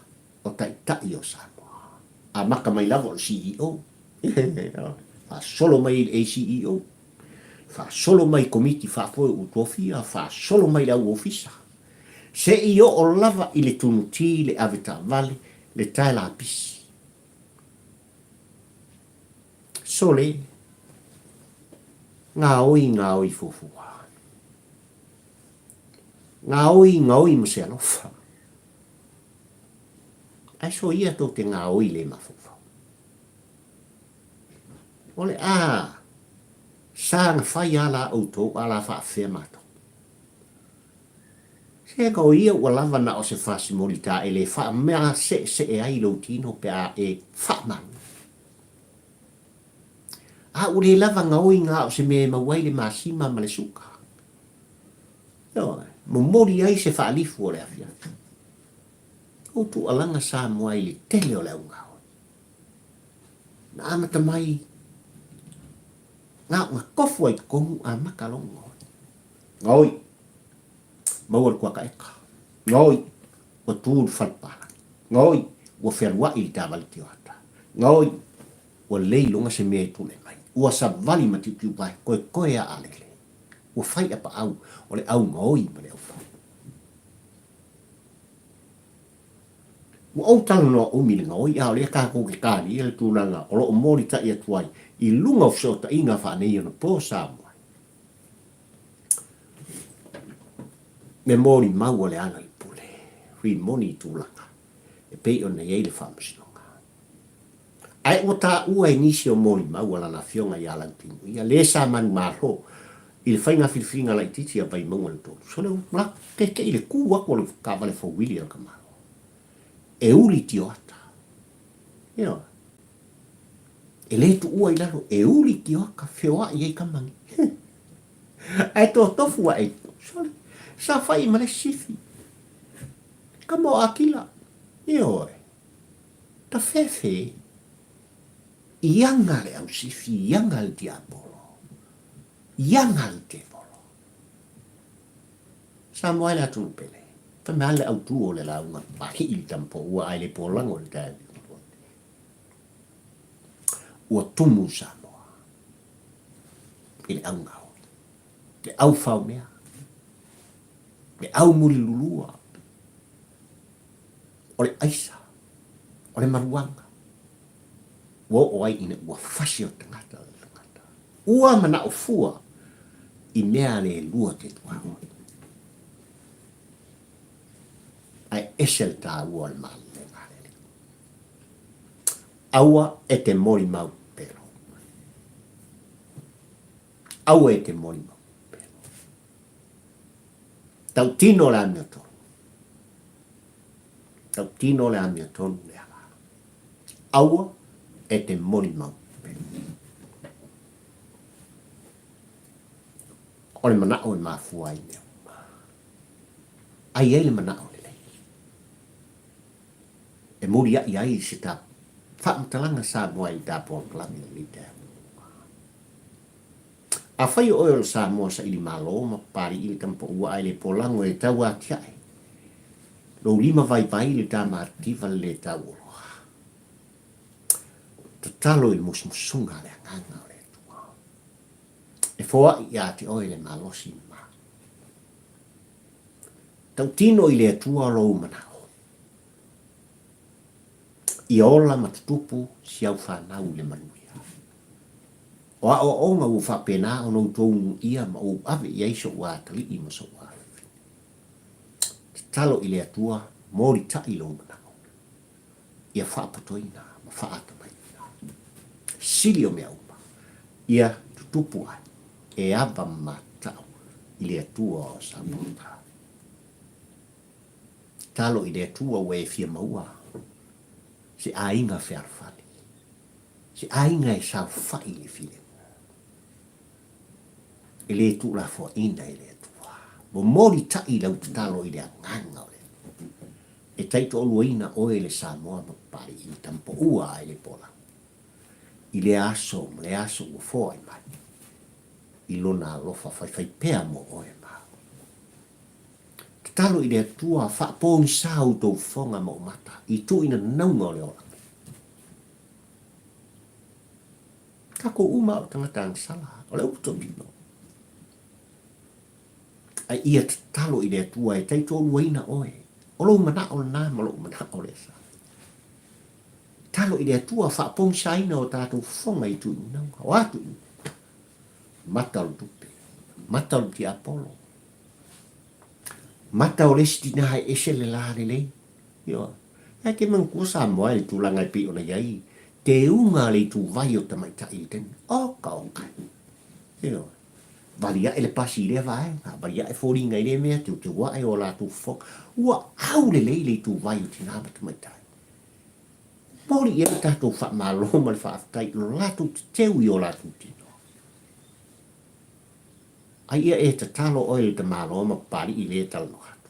o Taitai o Samoa. Amata mai lava o le CEO, faasolo mai i le ACEO, faasolo mai i Komiti Faafoe o Utofia, faasolo mai i le au ofisa, se i oo lava i le tunuti, le avetaavale, le tae lapisi. Sole, gaoi gaoi fuafua. Gaoi gaoi ma se alofa. Ae soia tou te gaoi le mafaufau. O le a saga fai a la outou a la faafefea matou. Se ka o ia ua lava na o se fasimoli taele e faameaseesee ai lou tino pe a e faamalu. A ua le lava gaoiga o se mea e maua ai le masima ma le suka. Ioe, momoli ai se faalifu o le afiafi. Ou tuualaga Samoa i le tele o le augaoi. Na amata mai na o na tofu ai totonu amata loa ona gaoi. Gaoi, maua le kuakaeka. Gaoi, ua tu le fale palagi. Gaoi, ua fealuai le taavale tioata. Gaoi, ua lei loga se mea e tulai mai. Ua savali ma tiutiu vae, koekoe a alele. Ua fai apaau o le au gaoi ma le au fai. Ua ou talanoa umi i le gaoi, a o lea tatou te talia le tulaga o lo o molitai atu ai i luga o fesootaiga faaneionapo Samoa. Me molimau o le ala i le pule, rimoni i tulaga e pei ona i ai le faamasinoga. Ae ua taua e nisi o molimau a lana afioga ia Lautimuia le sa manumalo i le faiga filifiliga laitiiti a Vaimauga le 3. Sole ua tete'i le kū atu o le taavale fouwili a le tamaloa e uli tioata. Ioe. E le tuua i lalo, e uli tioata, feoai ai tama nei. Ae totofu ae i Sole, sa fai ma le isi sifi. Tama o Akila. Ioe. Tafefe, i aga le ausifi, i aga le tiapolo, i aga le tevolo. Samoa e le atunuu pele. Fai mai a le autū o le lauga pahi'i i le tamapoua ae le polago i le taeao. Ua tumu Samoa i le augaoi, le aufaomea, le aumulilulua, o le aisa, o le maluaga, ua oo ai ina ua fasi o tagata le tagata. Ua manao fua i mea le lua te tuaoi. Ae ese le taua o le malelega a le Alii. Aua e te molimau pelo. Aua e te molimau pelo. Tautino le amiotonu. Tautino le amiotonu le ala. Aua e te molimau pelo. O le manao e mafua ai mea uma. Ai ai le manao lelei. E muliaʻi ai se ta faamatalaga Samoa i ta polokalame o lenei taeao. Afai o oe o le Samoa saili malo ma Papali'i le tamapaua ae le polago e tau atiae lou lima vaivai i le ta matitiva le le tauoloa, tatalo i le musumusuga a le Agaga o le Atua. E. foai ia te oe le malosi ma. Tautino i le Atua lou manao. Ia ola ma tutupu si au fanau i le manuia. O aoaoga ua faapena ona outou unuia ma ou ave i ai so'u atalii ma so'u afafine. Tatalo i le Atua molitai lou manao. Ia faapotoina ma faatamaiina. Sili o mea uma, ia tutupu ai e ava ma matatau i le Atua o Samoa. Tatalo i le Atua ua e fia maua se aiga fealofani, se aiga e saofai i le filemu, e le tuulafoaina e le Atua. Momoli taʻi lau tatalo i le agaga o le Atua e taitoaluaina oe le Samoa ma Papalii i le tamapaua a Elepola i lea aso ma le aso ua foai mai i lona alofa faifaipea mo oe ma au. Tatalo i le Atua, faapogisa outou fofoga ma ou mata i tuuina nauga o le ola. Takou uma o tagata agasala, o le upu tautino. Ae ia tatalo i le Atua e taitoaluaina oe. O lou manao lena ma lou manao lea sa. Tatalo i le Atua faapogisaina o tatou fofoga i tuuina nauga. O a tuuina? Mata o le tupe, mata o le tiapolo, mata o le isi tina e ese le la lelei. Ioe. Ae ke manatua Samoa i le tulaga e pei ona i ai teuga a le ituvai o tamaitai i le taimi. Oka oka. Ioe. Vali ae le pasi i lea vaega, vali ae foliga i lea mea, teuteu ae o latou fofoga. Ua au lelei le ituvai o tina ma tamaitai. Momoli i ai le tatou faamalo ma le faafetai i lo latou teteu i o latou tino. Ai ia e tatalo oe i le tamaloa ma Papalii lea e talanoa atu.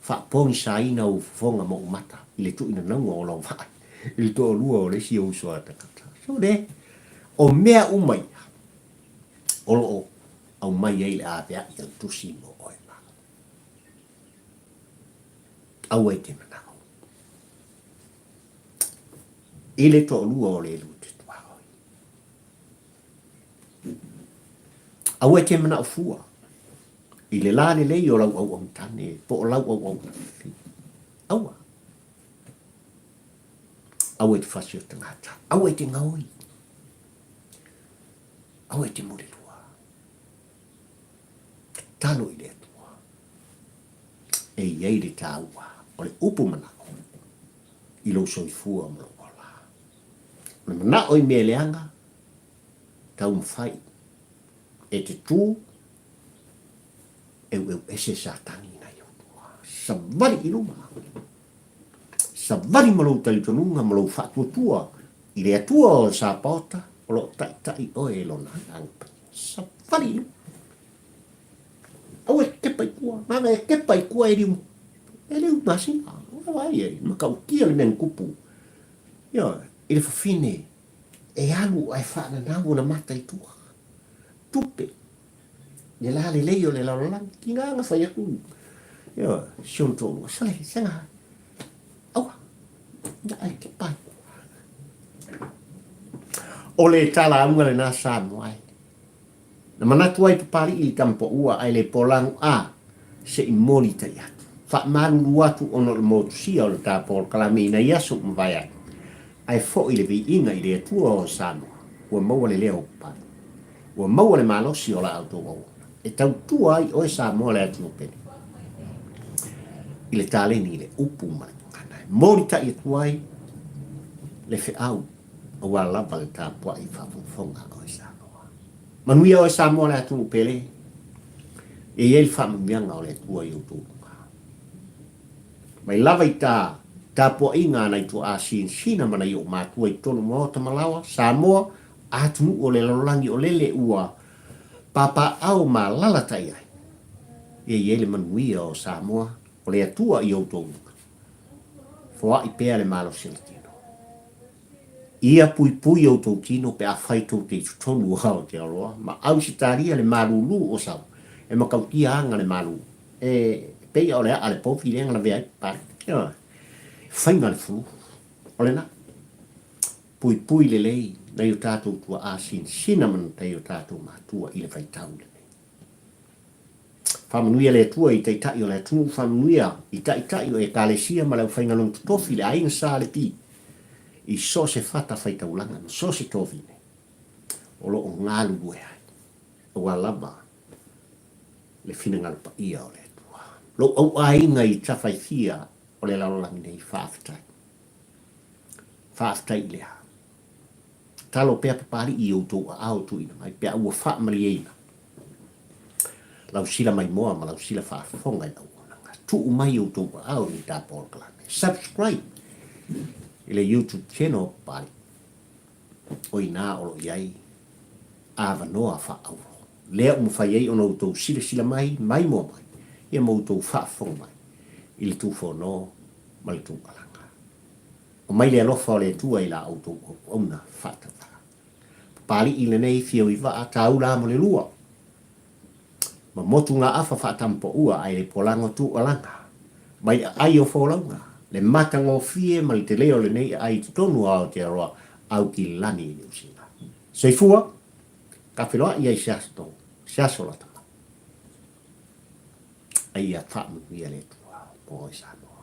Faapogisaina ou fofoga ma ou mata i le tuuinanauga o lau vaai i le toalua o le isi ou uso a tagata. So le, o mea uma ia o lo o aumai ai le avea'i a le tusi mo oe ma au. Aua e te manao. I le toalua o le lua te tuaoi. Aua e te manao fua i le la lelei o lau auauna tane po o lau auauna fafine. Aua. Aua e te fasi o tagata. Aua e te gaoi. Aua e te mulilua. Tatalo i le Atua. E i ai le taua o le upu manao i lou soifua ma lou ola. O le manao i mea leaga, taumafai e te tu, eueu ese Satani nai ou tua. Savali i luma. Savali ma lou talitonuga ma lou faatuatua i le Atua o le Sapaota o lo o taitai oe e Lona Agaga Paia. Savali i luma. Aua e kepa i tua. Nana e kepa i tua e liu, e liu masina. Ua vai ai, matautia le mea na tupu. Ioe, i le fafine e alu ae faananau ona mata i tua. Tupe, le la lelei o le lalolagi, tiga na fai atu, ioe, si ona toalua, sole, sega, aua, na ai kepa i tua. O le talauga lena Samoa e. Na manatu ai Papalii i le tama paua ae le polagu a se i moli tai atu. Faamalulu atu ona o le motusia o le ta polokalame i nai aso ua mavae atu, ae foi le viiga i le Atua o Samoa, ua maua le leo o Papalii. Ua maua le malosi o la outou auauna e tautua ai oe Samoa le atunuu pele i le taleni i le upu ma le gagana e moli tai atu ai le feau aua lava le tapuai faafogafoga a oe Samoa. Manuia oe Samoa le atunuu pele, e i ai le faamanuiaga o le Atua i outou luga. Mai lava i ta tapuaiga a nai tuaa sinasina ma nai ou matua i totonu o maota ma laoa, Samoa, atunuu o le lalolagi o lele ua papaao ma alalatai ai, e i ai le manuia o Samoa, o le Atua i outou luga. Foai pea le malosi o le tino. Ia puipui outou tino pe afai tou te i totonu o Aotearoa ma Ausetalia le malulu o sau e matautia aga le malu e pei o le aa le povi lea na lavea ai pale. Ioe. Faiga le fulu. O lena. Puipui lelei. nai o tatou tuaa sinasina ma nai o tatou matua i le vaitau lenei. Faamanuia le Atua i Taitai o le atunuu, faamanuia i Taitai o Ekalesia ma le aufaigaluega totofi, le aiga Sa Lepi, i so o se fata faitaulaga ma so o se tovine o lo o galulue ai, aua lava le finagalo paia o le Atua. Lou auaiga i tafaifia o le lalolagi nei, faafetai. Faafetai i le a? Talo pea Papalii i outou aao tuuina mai pe a ua faamalieina lau sila maimoa ma lau sila faafofoga i le auaunaga. Tuu mai outou aao i ta polokalame. Subscribe i le YouTube channel o Papalii. O i ina o lo o i ai avanoa faaauro. Lea ua mafai ai ona outou silasila mai, maimoa mai, ia ma outou faafofoga mai i le tufono ma le tuualaga. Omai le alofa o le Atua i la outou auauna faatauvaa. Papalii lenei fio i vaa taula mo le lua. Ma motu ngā afa faatampaua ae le polago tuualaga. Mai aai o folauga, le matagofie ma le tele o lenei aai i totonu o Aotearoa au ki lani i Niu Sila. Soifua! Ka feloai ai se aso, se aso lata mai. A ia faamanuia le Atua mo oe Samoa.